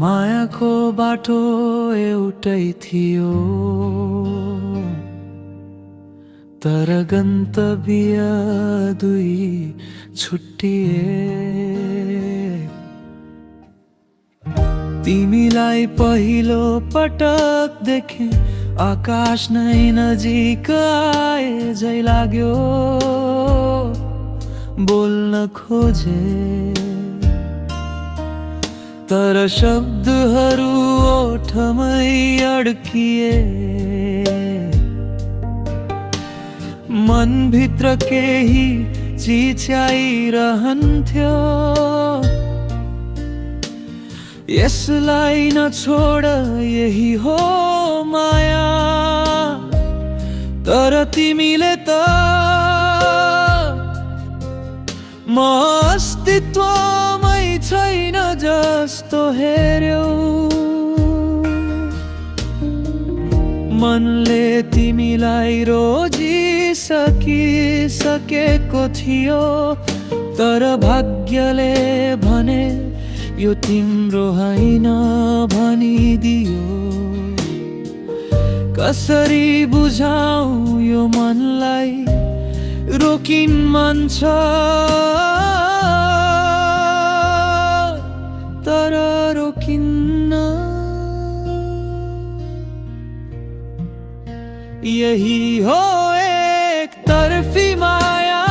मायाको बाटो एउटै थियो, तर गन्तव्य दुई छुट्टिए। तिमीलाई पहिलो पटक देखे आकाश नै नजिक आए झै लाग्यो। बोल्न खोजे तर शब्दहरू ओठमै अड्किए। मनभित्र केही चिच्याइरहन्थ्यो, यसलाई नछोड यही हो माया। तर तिमीले त म अस्तित्वमै छैन जस्तो हेर्यौ। मनले तिमीलाई रोजिसकेको थियो, तर भाग्यले भने यो तिम्रो होइन भनिदियो। कसरी बुझाऊ यो मनलाई रोकिन मन छ, तर रोकिन्न। यही हो एक तर्फी माया,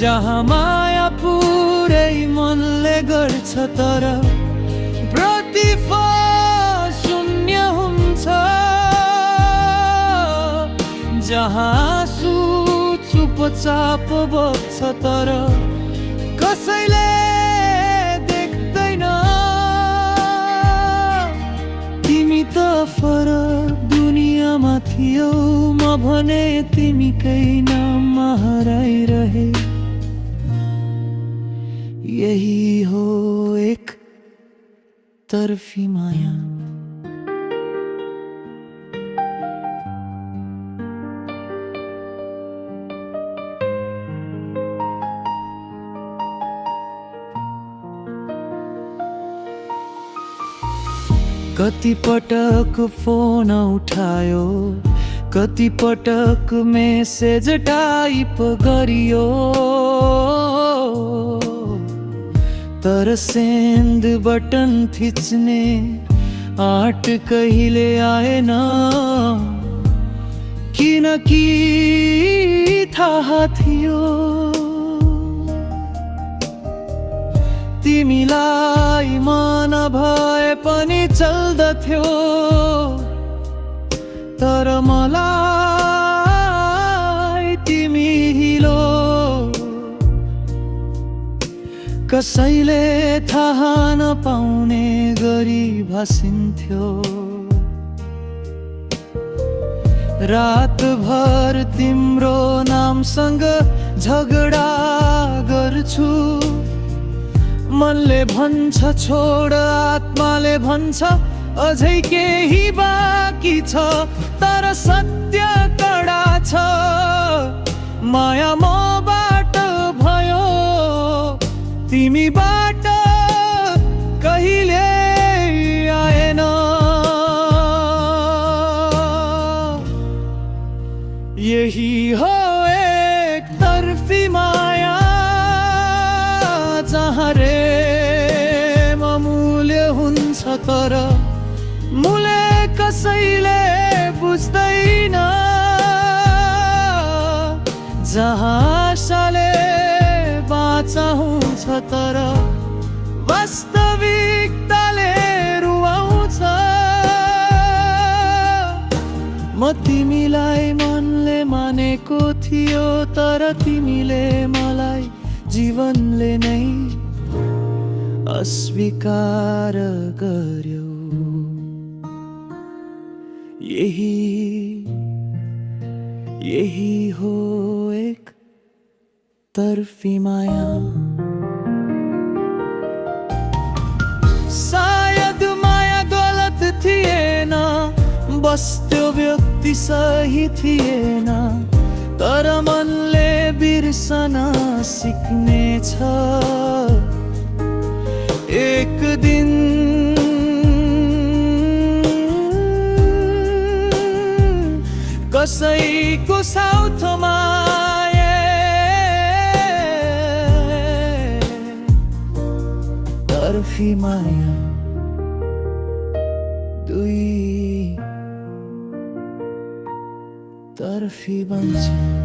जहाँ माया पुरै मनले गर्छ, तर प्रतिफल शून्य हुन्छ। जहाँ आँसु चुपचाप बग्छ, तर कसैले देख्दैन। तिमी त फरक दुनियाँमा थियौ, म भने तिमीकै नाममा हराइरहे। यही हो एक तर्फी माया। कति पटक फोन उठायो, कति पटक मेसेज टाइप गरियो, तर सेन्ड बटन थिच्ने आँट कहिले आएन। किनकि थाहा थियो तिमीलाई मन भए पनि चल्दथ्यो, तर मलाई तिमी हिलो। कसैले थाहा नपाउने गरी भासिन्थ्यो। रातभर तिम्रो नामसँग झगडा गर्छु। मनले भन्छ छोड, आत्माले भन्छ अझै केही बाँकी छ। तर सत्य कडा छ, माया मबाट भयो, तिमीबाट कहिले आएन। यही हो एक तर्फी माया, जहाँ प्रेम अमूल्य हुन्छ, तर मूल्य कसैले बुझ्दैन। जहाँ आशाले बाचा हुन्छ, तर वास्तविकताले रुवाउँछ। म तिमीलाई मनले मानेको थियो, तर तिमीले मलाई जीवनले नै अस्वीकार गर्यो। यही हो एक तर्फी माया। सायद माया गलत थिएन, बस त्यो व्यक्ति सही थिएन। तर मनले बिर्सन सिक्नेछ। एक दिन कसैको साउथमा तर्फी माया दुई तर्फी बन्छ।